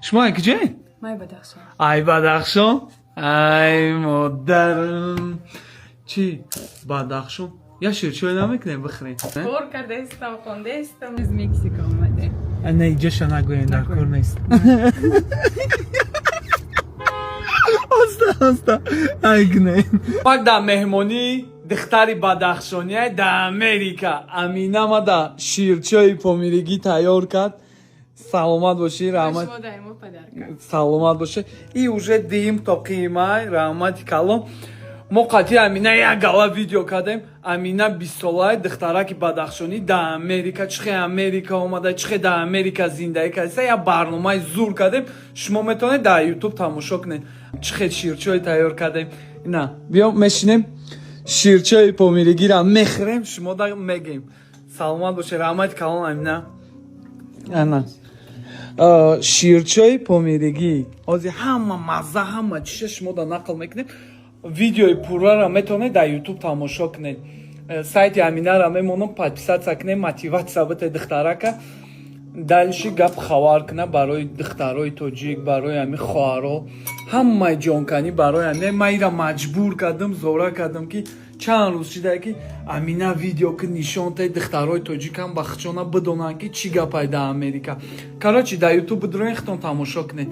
Шумо ай куҷоед? Май Бадахшон. Ай Бадахшон, ай модарам. Чӣ, Бадахшон, я ширчой намекунем, бихӯрем? Кор кардаистам, хондаистам. Из Мексика омадем. Не, иҷоша нагӯем, дар кор нест. Оста оста айгнем. Мак дар меҳмонӣ духтари бадахшония дар Америка Амина мада ширчои помиригӣ тайёр кард. Саломат бошӣ, раҳмат. Шумо даимо подарка. Саломат боша. И уже дим тоқимай, раҳмати калом. Мо қатъи Амина як гала видео кардем. Амина 20-солаи духтараки бадахшонӣ дар Америка, чихе Америка омада, чихе дар Америка зиндагӣ карда, як барномаи зур кардем. Шумо метавонед дар Ютуб тамошо кунед, чихе ширчой тайёр кардем. Ина биё, мешинем, ширчои помиригира мехӯрем, шумо да мегем. Саломат боше, раҳмати калон, Амина. Ана ширчои помиригӣ ҳозир ҳама мазза, ҳама чиша шумо да нақл мекунем. Видеои пуррара метавонед дар Ютуб тамошо кунед. Сайти Аминара мемонам, подписаться кунед, мотивация бите духтарака, дальше гап хабар куна барои духтарои тоҷик, барои ами хоҳаро, ҳамаи ҷонканӣ барои ами. Ман ира маҷбур кардам, зора кардам, ки чанд рӯз шида, ки Амина видео ки нишон таи духтарои тоҷикам бахчона бидонанд, ки чӣ гапай дар Америка. Короче, дар Ютуб бидроен, хитон тамошо кунед.